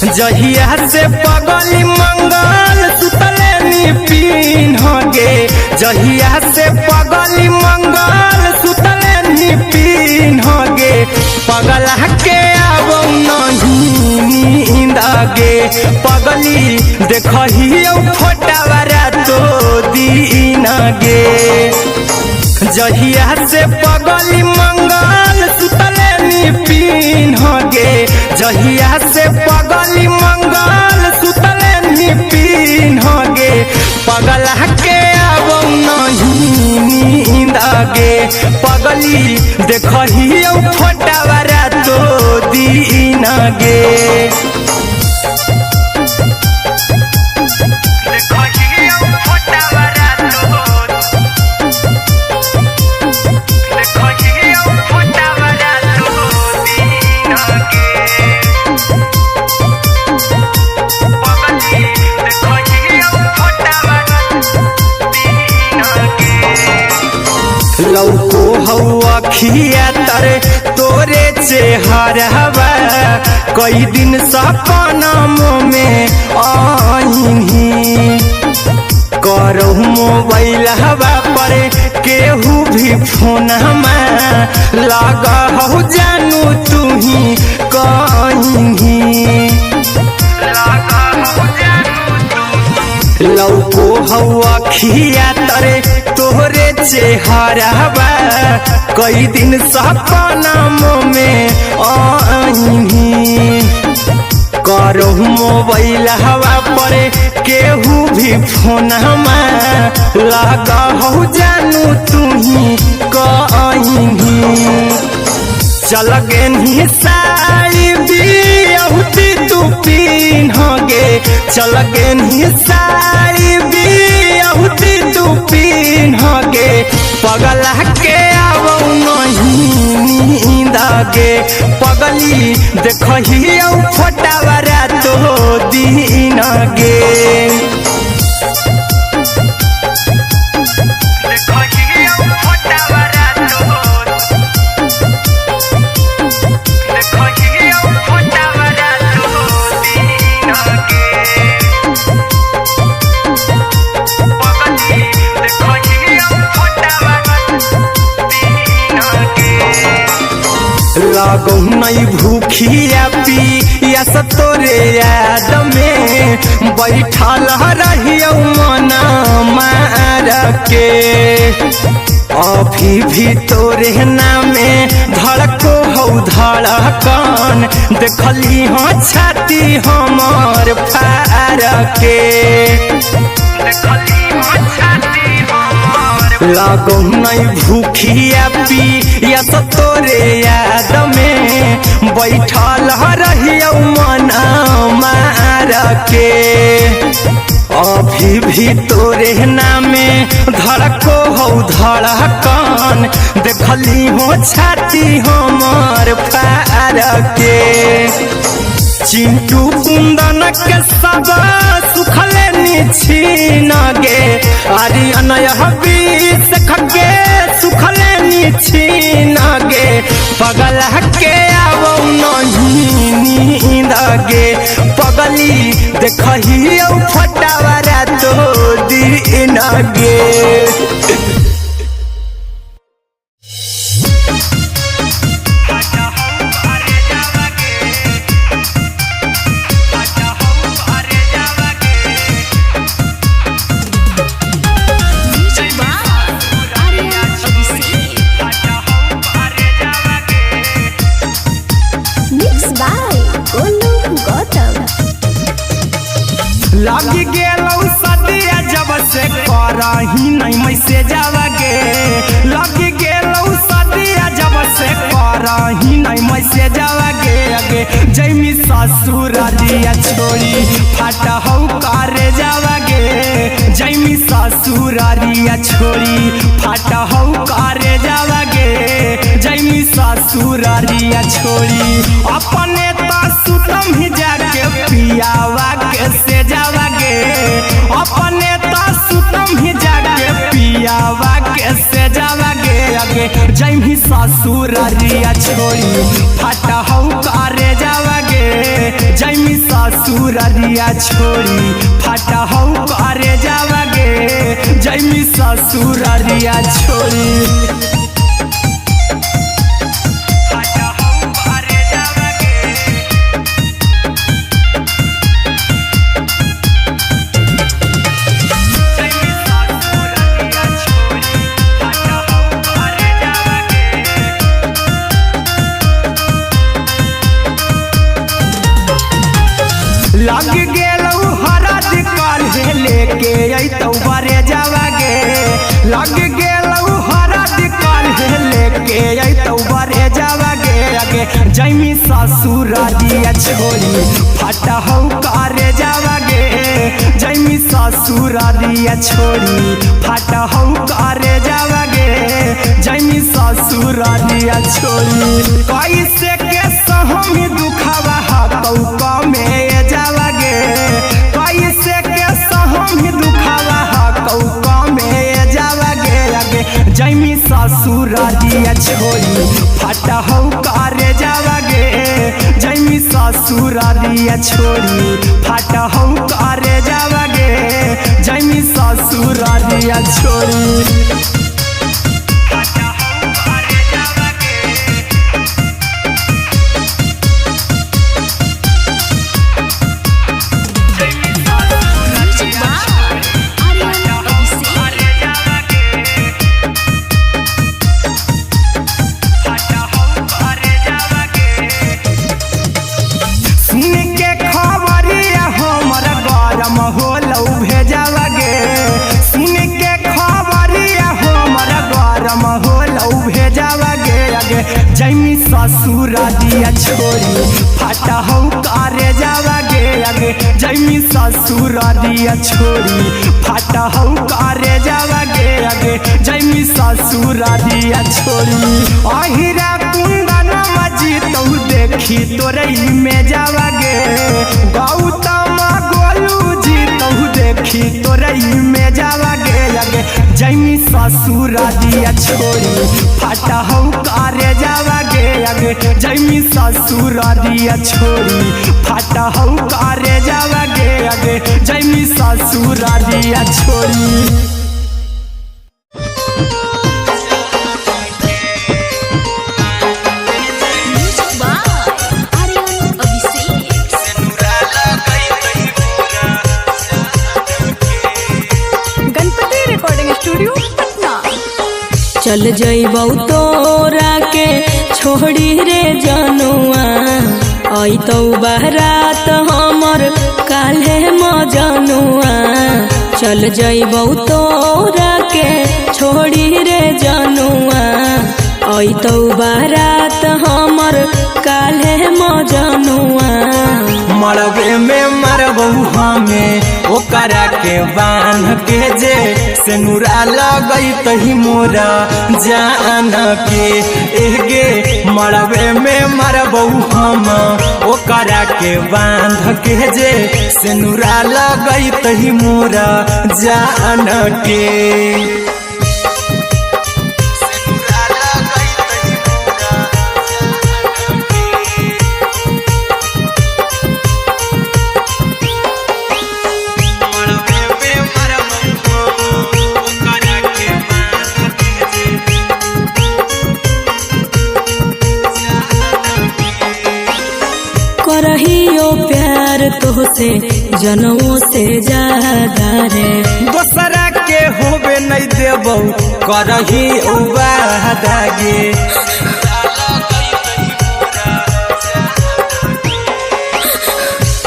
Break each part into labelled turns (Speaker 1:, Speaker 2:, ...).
Speaker 1: जहिया से पगली मंगल सुतले नी पीन गे, जहिया से पगली मंगल सुतले नी पीन गे, पगला के आबो नहीं नींद गे, पगली देखहियो फोटावा रातो दिन गे। जहिया से पगली मंगल सुतले नी पीन गे, जहिया से पगली मंगल सुतले नी पीन गे, पगला के आबो नहीं नींद गे, पगली देखहियो फोटावा रातो दिन गे। लौको हौ अखिया तरे तोरे चेहरवा, कई दिन सपना में आईही, करहु मोबाइल हवा पर केहू भी फोन लगा हौ जानू तुही कहीं। लौको हौ अखिया तरे तोहरे चेहरवा, कई दिन सपना में आईही, करहु मोबाइल हवा पर केहू भी फोन लगा हौ जानू तुही कहीं। चल गेन्ही साड़ी बियाहुती तू पीन गे, चल गेन्ही साड़ी बियाहुती तू पीन गे, पगला के आबो नहीं नींद गे, पगली देखहियो फोटावा रातो दिन गे। लगौ नहीं भूखिया पिया तोरे याद में, बैठल रहियो मन मार के, अभी भी तोरे नामे धड़को हौ धड़कन, देखली हो छाती हमर फार के। लगौ नहीं भूखिया पिया तोरे याद में, बैठल रहियो मन मार के, अभी भी तोरे नामे धड़को हौ धड़कन, देखली हो छाती हमर फार के। चिंटू कुंदन के सब सुखले निछीन गे, आरी अनय बीस खगे सुखले निछीन गे, पगला के आबो नहीं नींद गे, पगली देखहियो फोटावा रातो दिन गे। लग गेलौ सदिया जब से करही नहीं मैसेज गे, लग गेलौ सदिया जब से करही नहीं मैसेज गे, अगे जैमी ससुररिया छोड़ी फाट हौ करे जावा गे, जैमी ससुररिया छोड़ी फाट हौ करे जावा गे, जैमी ससुररिया छोड़ी अपने त सुतम ही जाके पियावा के से जावा गे, अपने त सुतम ही जाके पियावा के से जावा गे, अगे जैमी ससुररिया छोड़ी फाट हौ करे जावा गे, गे जैमी ससुररिया छोड़ी फाटा हौ करे जावा गे जैमी ससुररिया छोड़ी फाटा हौ करे जावा गे। जैमी ससुररिया छोड़ी फाटा हौ करे जावा गे। लग गेलौ हरद काल्हे लेके अइतौ बरे जावा गे लग गेलौ हरद काल्हे लेके अइतौ बरे जावा गे अगे जैमी ससुररिया छोड़ी फाटा हौ करे जावा गे जैमी ससुररिया छोड़ी फाटा हौ करे जावा गे जैमी ससुररिया छोड़ी कैसे के सहमी दुखावा हकौ कमे जावा गे कैसे के सहमी दुखावा हकौ कमे जावा गे अगे जैमी ससुररिया छोड़ी फाटा हौ करे जावा गे जैमी ससुररिया छोड़ी फाटा हौ करे जावा गे जैमी ससुररिया छोड़ी फाटा हौ करे जावा गे।
Speaker 2: Music by Aryan Abhishek.
Speaker 1: सुन के खबरिया हमर गरम होलौ भेजावा गे सुन के खबरिया हमर गरम होलौ भेजावा गे अगे जैमी ससुररिया छोड़ी फाटा हौ करे जावा गे अगे जैमी ससुररिया छोड़ी फाटा हौ करे जावा गे अगे जैमी ससुररिया छोड़ी अहिरा कुंदन मजीतौ देखी तोरई में जावा गे गौतम गोलू जीतौ देखी तोरई में जावा गे अगे जैमी ससुररिया छोड़ी फाटा हौ करे जावा गे अगे जैमी ससुररिया छोड़ी फाटा हौ करे जावा गे अगे जैमी ससुररिया छोड़ी।
Speaker 2: Music by Aryan Abhishek.
Speaker 3: Ganpati recording studio Patna.
Speaker 4: चल जइबौ तोरा के छोड़ी रे जनुआ अइतौ बारात हमर काल्हे मजनुआ चल जइबौ तोरा के छोड़ी रे जनुआ अइतौ बारात हमर काल्हे मजनुआ।
Speaker 1: मरबे में मरबऊ हमें ओकरा के बांध के जे सेनुरा लगई तही मोरा जान के एगे मरबे में मरबऊ हम ओकरा के बांध के जे सेनुरा लगई तही मोरा जान के सेनुरा लगई तही मोरा जान के।
Speaker 4: करहियो प्यार तोहसे जनमो से ज्यादा रे
Speaker 1: दोसरा के होबे नहीं देबौ करही वादा गे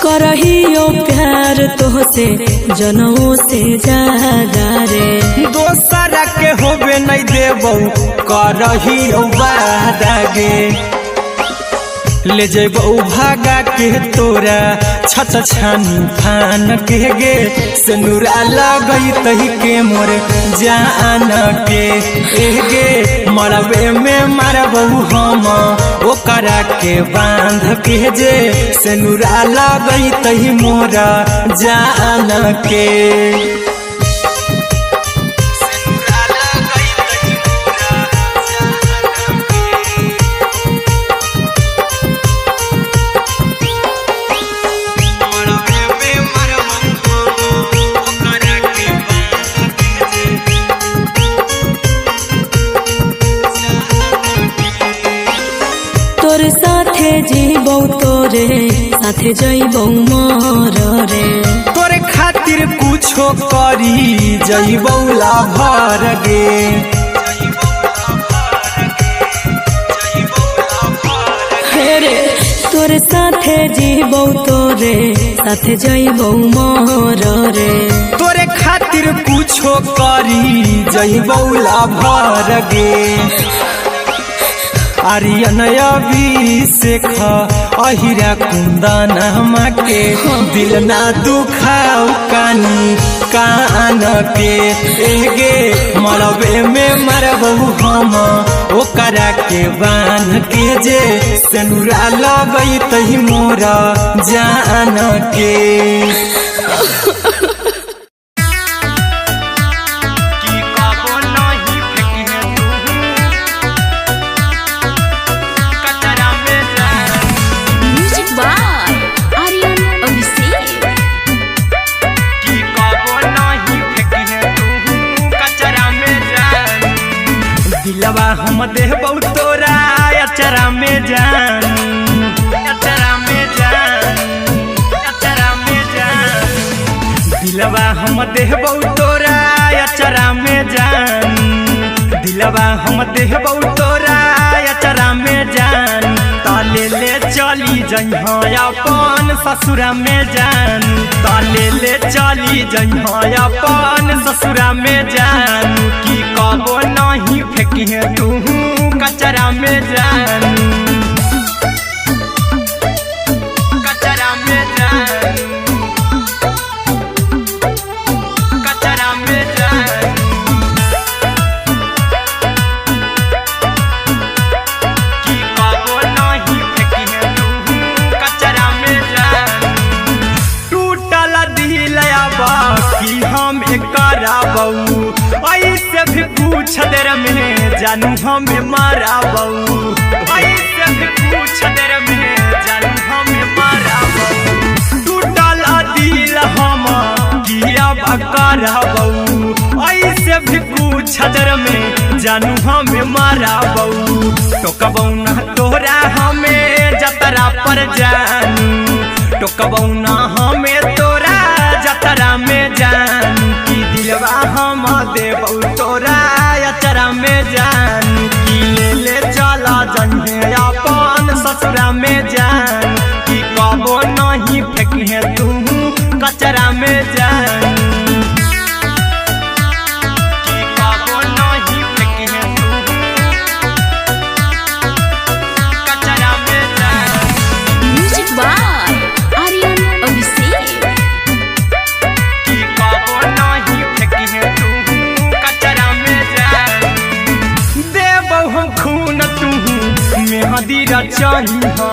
Speaker 4: करहियो प्यार तोहसे जनमो से ज्यादा रे
Speaker 1: दोसरा के होबे नहीं देबौ करही वादा गे ले जेबौ भागा के तोरा छत छानी फान के गे सेनुरा लगई तही के मोर जान के एगे मरबे में मारबौ हम ओकरा के बांध के जे सेनुरा लगई तही मोरा जान के सेनुरा लगई तही मोरा जान के।
Speaker 4: तोर साथे जीबौ तोरे साथे जइबौ मर रे।
Speaker 1: तोरे खातिर कुछो करी जइबौ लाभर गे।
Speaker 4: हे रे तोरे साथे जीबौ तोरे साथे जइबौ मर रे।
Speaker 1: तोरे खातिर कुछो करी जइबौ लाभर गे। आर्यन अभिषेक अहिरा कुंदन के दिल ना दुखाऊ कानी कान के। एगे मरबे में मरबू हम ओकरा के बांध के जे सेनुरा लगई तही मोरा जान के। की कबो नहीं फेंके तू कचरा में जान।
Speaker 2: म्यूजिक बाय आर्यन अभिषेक।
Speaker 1: की कबो नहीं फेंके तू कचरा में जान। दिलवा हम देहबौ तोरा अचरा में जान, अचरा में जान, अचरा में जान। दिलवा हम देहबौ तोरा अचरा में जान। दिलवा हम देहबौ तोरा अचरा में जान। ताले ले चली जइहा अपन ससुरा में जान। ताले ले चली जइहा अपन ससुरा में जान। की कबो नहीं फेंकिहे तू कचरा में जान, कचरा में जान, कचरा में जान। की कबो नहीं फेंकिहे तू कचरा में जान। टूटल दिल अब की हम कराबऊ, ऐसे भी पूछ देर में जानू हमें माराबऊ। ऐसे भी पूछ देर में जानू हमें माराबऊ। टूटल दिल हम की अब कराबऊ, ऐसे भी पूछ देर में जानू हमें माराबऊ। टोकबऊ ना तोरा हमें जतरा पर जानू, टोकबऊ ना हमें तोरा जतरा में जान। की दिलवा हम देबऊ तोरा अचरा में जान। की ले ले चला जइहे अपन ससुरा में जान। की कबो नहीं फेंकिहे तू कचरा में जान। की कबो नहीं फेंकिहे तू कचरा में जान।
Speaker 2: म्यूजिक बाय आर्यन अभिषेक।
Speaker 1: की कबो नहीं फेंकिहे तू कचरा में जान। देबौ हम खून तू मेहंदी रचहिहा,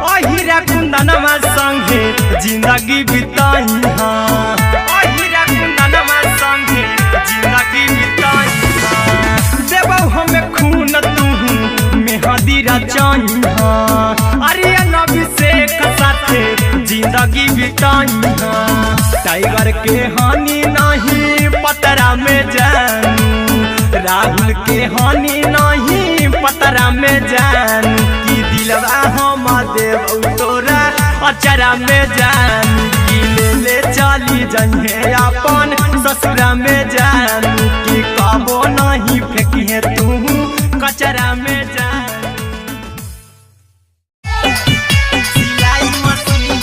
Speaker 1: अहिरा कुंदनमा संगे जिंदगी बिताहिहा। अहिरा कुंदनमा संगे जिंदगी बिताहिहा। देबौ हम खून तू मेहंदी रचहिहा, आर्यन अभिषेक साथे जिंदगी बिताहिहा। टाइगर के हानि नहीं पतरा में जानू, राहुल के हानि नहीं पतरा में जानू। की दिलवा हम देबौ तोरा अचरा में जानू। की ले ले चली जइहे अपन ससुरा में जानू। की कबो नहीं फेंकिहे तू कचरा में जान। सिलाई मशीन,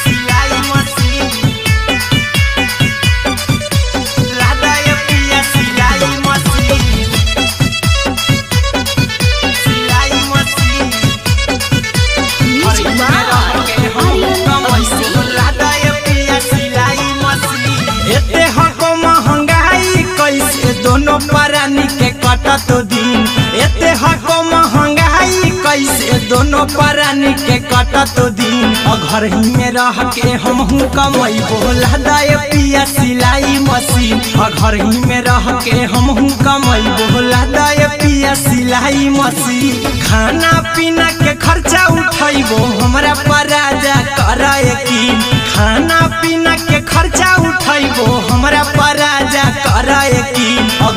Speaker 1: सिलाई मशीन, लादा ये पिया सिलाई मशीन, सिलाई मशीन।
Speaker 2: म्यूजिक बाय आर्यन अभिषेक।
Speaker 1: लादा ये पिया सिलाई मशीन। एते हको महंगाई कैसे दोनों प्राणी के कटत दिन। एते हको महंगाई कैसे दोनों प्राणी के कटत दिन। घर ही में रह के हमहू कमैबो लादा ये पिया सिलाई मशीन। घर ही में रह के हमहू कमैबो लादा ये पिया सिलाई मशीन। खाना पीना के खर्चा उठैबो हमरा पर राजा कर यकीन। खाना पीना के खर्चा उठैबो हमरा पर राजा कर की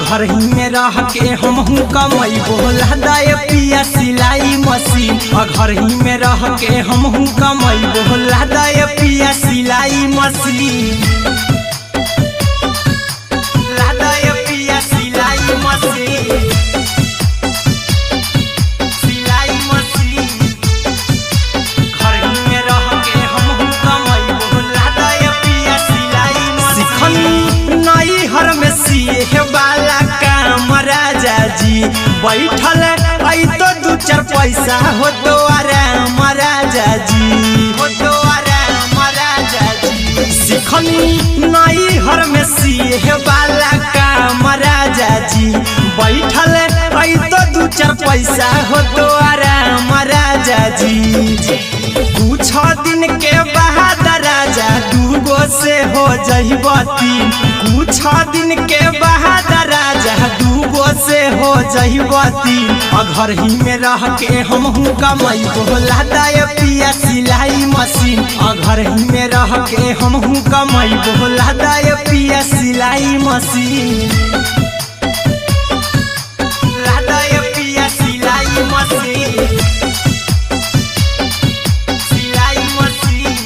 Speaker 1: घर ही में रह के हमहू कमैबो लादाए पिया सिलाई मशीन। घर ही में रह के हमहू कमैबो लादाए पिया सिलाई मशीन। लादाए पिया सिलाई मशीन, सिलाई मशीन। घर ही में रह के हमहू कमैबो लादाए पिया सिलाई मशीन। सिखनी नई हर में सिए वाला काम राजा जी, बैठल आई तो दू चार पैसा हो तो आराम राजा जी, हो तो आराम राजा जी। सिखनी नई हर में सिए वाला काम राजा जी, बैठल आई तो दू चार पैसा हो तो आराम राजा जी। कुछ दिन के बाद राजा दूगो से हो जइबती, कुछ दिन के बाद राजा दूगो से हो जइबती। घर ही में रह के हमहू कमैबो लादाए पिया सिलाई मशीन। घर ही में रह के हमहू कमैबो लादाए पिया सिलाई मशीन। लादाए पिया सिलाई मशीन, सिलाई मशीन।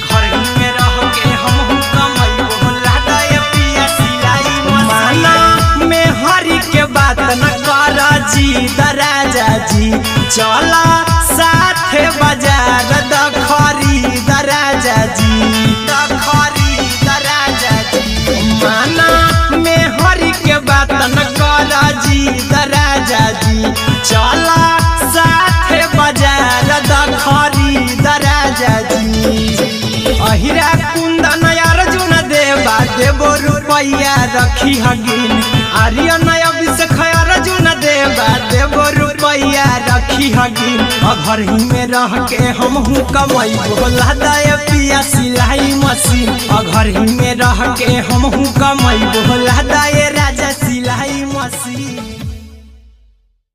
Speaker 1: घर ही में रह के हमहू कमैबो लादाए पिया सिलाई मशीन। माना में हरि के बात न कर जी राजा जी, चला साथे बाजार दखरी राजा जी, दखरी राजा जी। माना में हरि के बात न कर जी राजा जी, चला साथे बाजार दखरी राजा जी। अहिरा कुंदन अर्जुन देवा देवो रुपैया रखी हगिन, आर्यन अभिषेक अर्जुन देवा देवो रुपैया रखी हगिन। घर ही में रह के हमहू कमैबो लादाए पिया सिलाई मशीन। घर ही में रह के हमहू कमैबो लादाए राजा सिलाई मशीन।